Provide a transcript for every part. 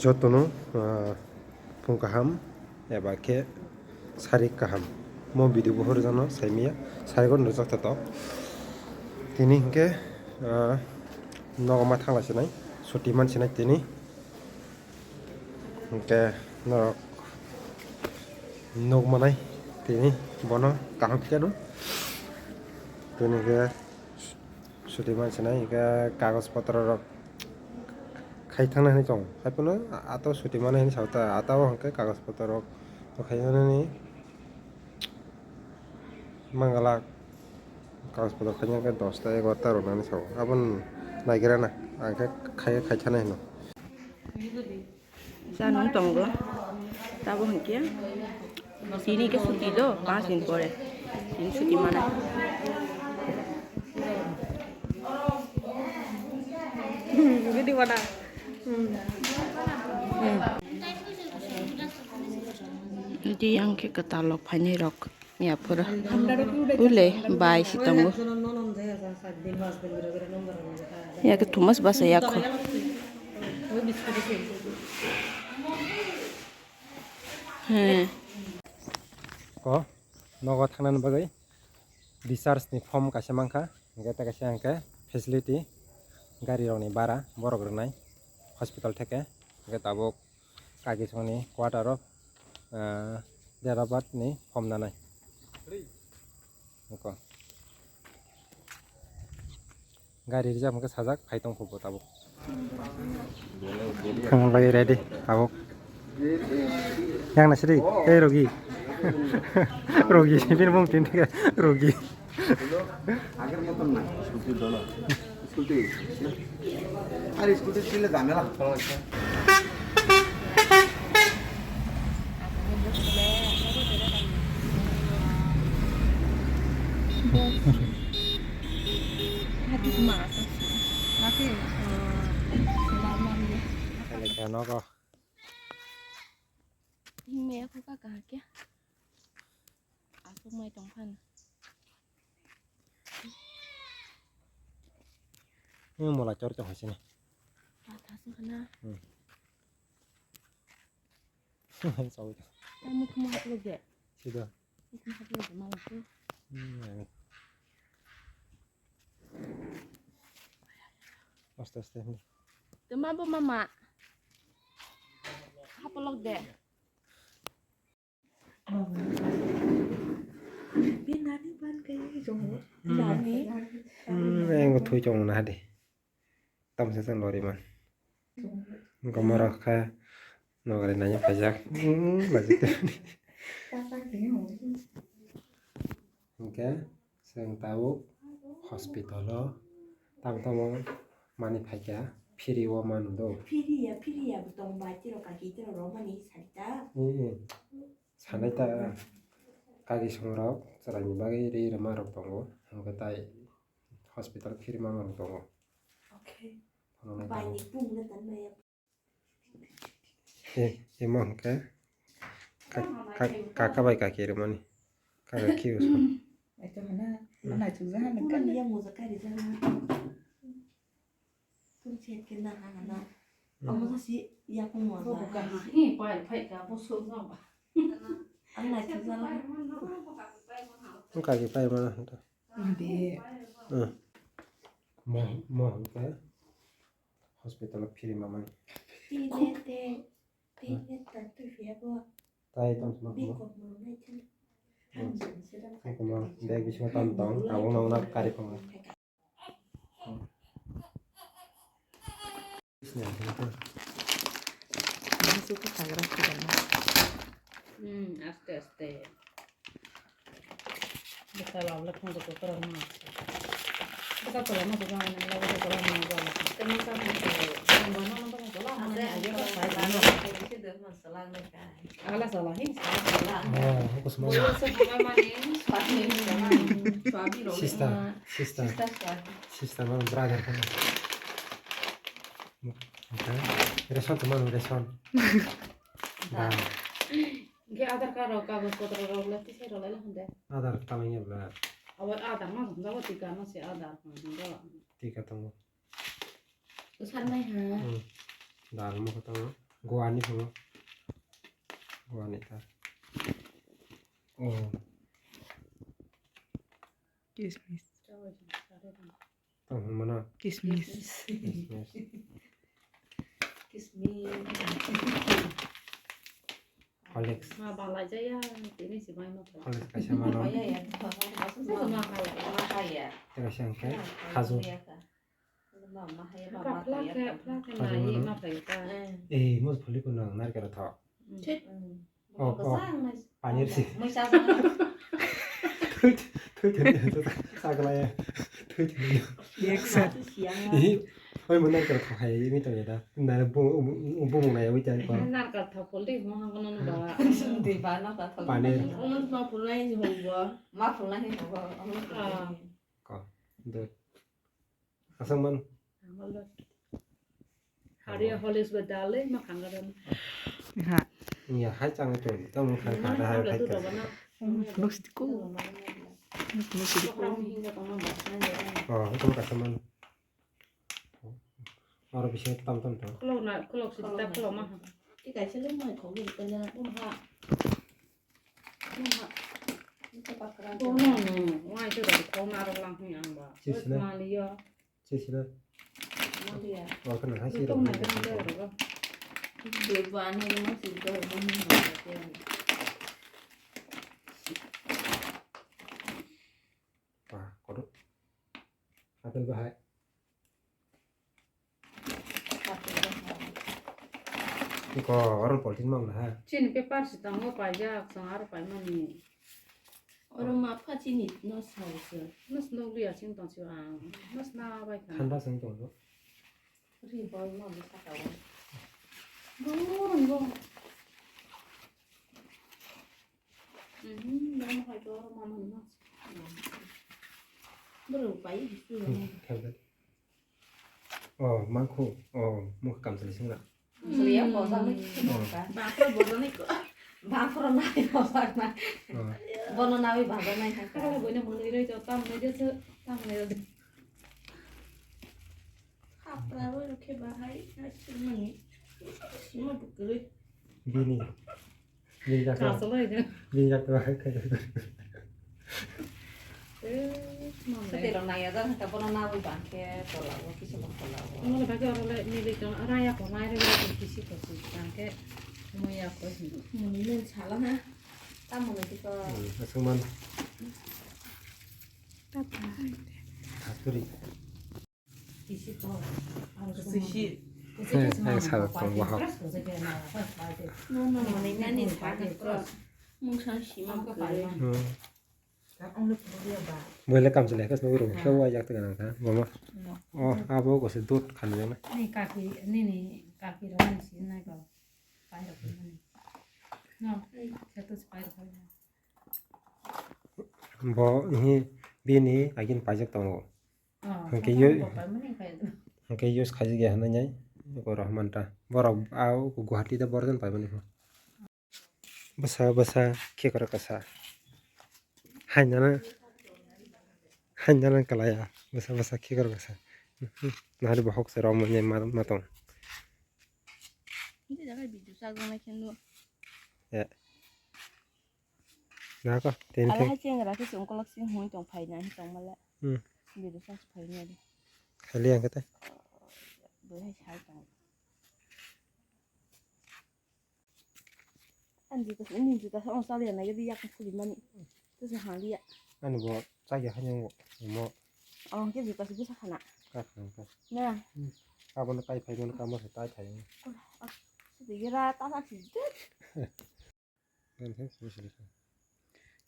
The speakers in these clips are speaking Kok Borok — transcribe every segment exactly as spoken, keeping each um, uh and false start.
Jotono, ah, phung kaham eba khe sari kaham. Mo video bo horjano saimia, sari go nujak ta tok. Tini hinkhe, ah, nogo ma thangla sinai, suti man sinai tini. Hinkhe norok nuk manai tini bono kaham khe no. Tini hinkhe suti man sinai, hinkhe kagoj potro rok khai thangna hinwi tongo. Haiphano ato suti mano hinwi sao ta, ato o hwnkhe kagoj potor rok khai thangna hinwi mangala kagoj potor khai thangna khe dosta egarota rok nani sao. Aboni naigra na, ang khe khai, khai thangna hino. Chanung tongo. Tabo hinkhe tini khe suti do, panch din pore tini suti manai. Gidi wada. Hmm. Hmm. Di yang khe kwtal rok phainai rok. Ya, pura. Ule, bai si tongo. Ya, ke thumas basa ya kho. He. Ko, nogo thangnani bagwi discharge ni form kaisa mankha, hingke ta kaisa hingke facility, gari rokni bara borok rwnai hospital theke, hingke tabuk Kaki songni quarter o, ah, Derabad ni hom nanai. Nokho. Gari rijak hwnkhe sajak, phai tong kho bo tabuk. Thangna bagwi ready tabuk. Yang na sidi, tei rogi. Rogi, bini bung tin thike rogi. আগের মতন না, স্কুটির দল। স্কুটি, আরে স্কুটি ছিল ঝামেলা হতো একটা। Nogo. Hingmaya kho ka kahar khe. Aswk mai tong phano. Ni mola chor chor hasini. Patha sung khana. Hmm. Sawi. Kamu kuma haplo je. Sida. Kuma haplo je malu tu. Hmm. Aste aste. Tuma bo mama. Hapolok de. Bini nani ban khe tongo. Hmm. Nani? Hmm, ang bo thwi tongo na hadi. Tamsa sa lori man. Gomora kha nogari nanya pajak. Hmm, lagi tu. Hingke. Chwng tabuk hospital o tamo tamo manwi phaikha, free o manu do. Free ya, free ya bo tong bai tiro kaki tiro romani sari ta. Hmm. Sanai ta kaki songrok chwraini bagwi ri rwma rok tongo. Hwnkhe tai hospital free ma rok tongo. Okay. Phunuknai bai tongo. Ni pung le tan maya. E, emo hwnkhe ka-, ka-, kaka bai kaki rwmani. Kaka khe uso. Aito hana, hmm. Naithok jaha nang kani. Yang moja kari jaha. Tum chet ke na hana. Hmm. Amo sa si ya ko moja. Bo ka ha, hi pai, pai ka, bo so jaha ba. Ang naithok jaha. Ang kaki pai mana hanta. Ade. Hmm. Mo, mo hwnkhe. Hospital o phiri mamani. Tei tong sima kuma. Kuma bag bisingo tam tong, tabuk nang nak kari phama. Hmm, aste aste. Bwsa lawlwk thangwi kwkwrwng no. Bwsa kwlwng no kwbang ani bwsa kwlwng no kwbang. Tei masa no kwbang no kwbang kwlwng no ani age bwsa no. Ala sala hi sala. Oh, hukus mo. Boyo se hama mani swati ni sala. Swabi ro. Sister, sister. Sister swati. Sister mano brother kono. Okay. Ration to mano ration. Da. Hingke Aadhaar card rok, kagoj potro rok le tisai rok lai hwnde. Aadhaar tamanya bla. Abo Aadhaar ma hwnjago, tika no se Aadhaar hwnjago. Tika tongo. Bwsarnai ha. Hmm. Dal mo tongo. Goa ni phuno. Goa ni ta. Oh. Kismis. Tang hwn mano. Kismis. Kismis. Kismis. Horlicks. Ma bang lai jaya, tini si bai ma pai. Horlicks kaisa mano. Ma ya ya. Ma ha ya. Ma ha ya. Tei kaisa hwnkhe khaju. Ma ma ha ya, ma ma ha ya. Pla khe, pla khe nai ma pai ta. Eh, mo phuli ko nang narikal tho. Thit. Oh, oh. Panir si. Mui sa sa. Thut, thut, thut, thut, saklaya. Thut, thut. Ih, oi mo narikal tho hai mi tong ya da. Na bu bu bu mo na ya wi tan ko. Narikal tho pol di mo hang kono ba. Di ba na ka tho. Panir. Omo ma pulai ni ho ba. Ma pulai ni ho ba. Ko. Do. Aswk man. Hariya Horlicks bai dal le ma khanga dan. Ha. Ya hai chang to. Tamo khang kha da hai khai ka. Lok sidi ko. Lok sidi ko. Oh, itu kaisa man. Oro bisa tam tam to. Kolok na, kolok sidi ta kolok ma. Ti kaisa le mai khogwi kanya. Bun ha. Bun ha. Bun ha. Wai to da khogna rok lang hwi ang ba. Sisina. Mali yo. Sisina. Mali ya. Oh, kana hai si rok. Bebani mo si do mo ni ha. Wah, kodok. Apple bahai. Iko orang polting mang dah. Chini paper si tango paijak, sang aro paimani. Oro mapha chini no sai se. Nos no liya ching tong si ang. Nos na bai kha. Thanda sing tong do. Ri bol no bisa kawan. Bol no. Mhm, no hai to oro mama no. Bro pai bisu. Thanda. Oh, mangkhu. Oh, mukha kamchwlwi swngra. Kamchwlwi ya, bosa mui khe mangkha. Bangphro bosa nai ko. Bangphro nai bosa na. Oh. Bono nawi baja nai kha. Kala boina mwnwi roi to, tam nai de se, tam nai de. Khapra bo rokhe bahai, na sumani. Sima bukroi. Bini. Bini jak to. Kaso lai de. Bini jak to hai khai. Eh, mama. Sotwi rok nai ya, jak ta bono nawi bang khe tola o, kisa bang tola o. Mama bagi oro le ni le jong raya ko nai re kisi ko si bang khe mui ya ko. Mui le sala na. Ta mui ti ko. Hmm, aswk man. Tata. Thasturi. Sisi. Hei, hei, sa tongo ha. Mungsa sima kwrwi. Hmm. Boile kamchwlwi khe swnwi rw khe wai jak tongna kha mama. Oh, abo kose dot khanjak na. Ni kaki, nini kaki rok ni si nai ba. Pai rok ni. No, seto si pai rok ni. Bo hi bini kaki ni paijak tongo. Hwnkhe use khaijak ya hinwi nai, eko Rohman ta. Borok a o Guwahati da borok jon paimani pho. Bwsa bwsa khikrok kwsa. Hainana, hainana kwlaiya. Bwsa bwsa khikrok kwsa. Nahari bohok se romani ma tong. Nako, tini khe. Nako, tini khe. Ala hai chengra khe chwng kolok sing hwnwi tong phaina hwn tong male. Hmm. Bini sa phaina di. Khali ang khe tei. Bo hai sai tong. Ani juta, ani juta sa ong sali na yadi yak khuli mani. Tu sa hali ya. Ani bo chagi hanya ngo mo. Oh, ke juta si busa khana. Ka khana ka. Na. Hmm. Abo no kai phai mo ka mo sa tai thai. Oh, ah, si de gira ta sa si.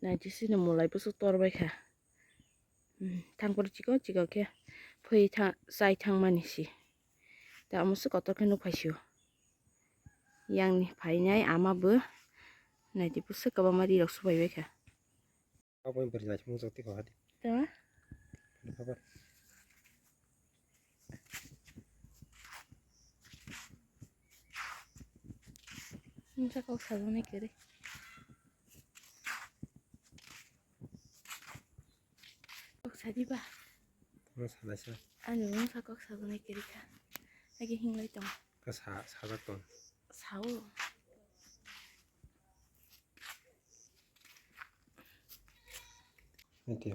Naitwi sini mulai bwswk tor bai kha. Hmm, thangphuru chikon chikon khe phui tha-, chai thangmani si. Ta omo se kotor khe nuk phai sio. Yang ni phainai ama bo naitwi bwswk kwbangma ri rok su bai bai kha. Aboni bwrwi naisingmung jotoi kha hadi. Tama? Khapar. Mungsa kok sajaknai kwrwi. Kok sadi ba? Tama salaisa. Ani mungsa kok sajaknai kwrwi kha. Agi hinglai tong. Ka sa, sajak tong. Sao. Ito.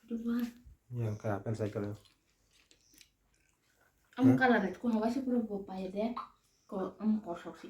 Dua. Yang ka pen cycle. Am Hah? Kalar itu kuno wasi pura bo paye de. Ko am kosok si.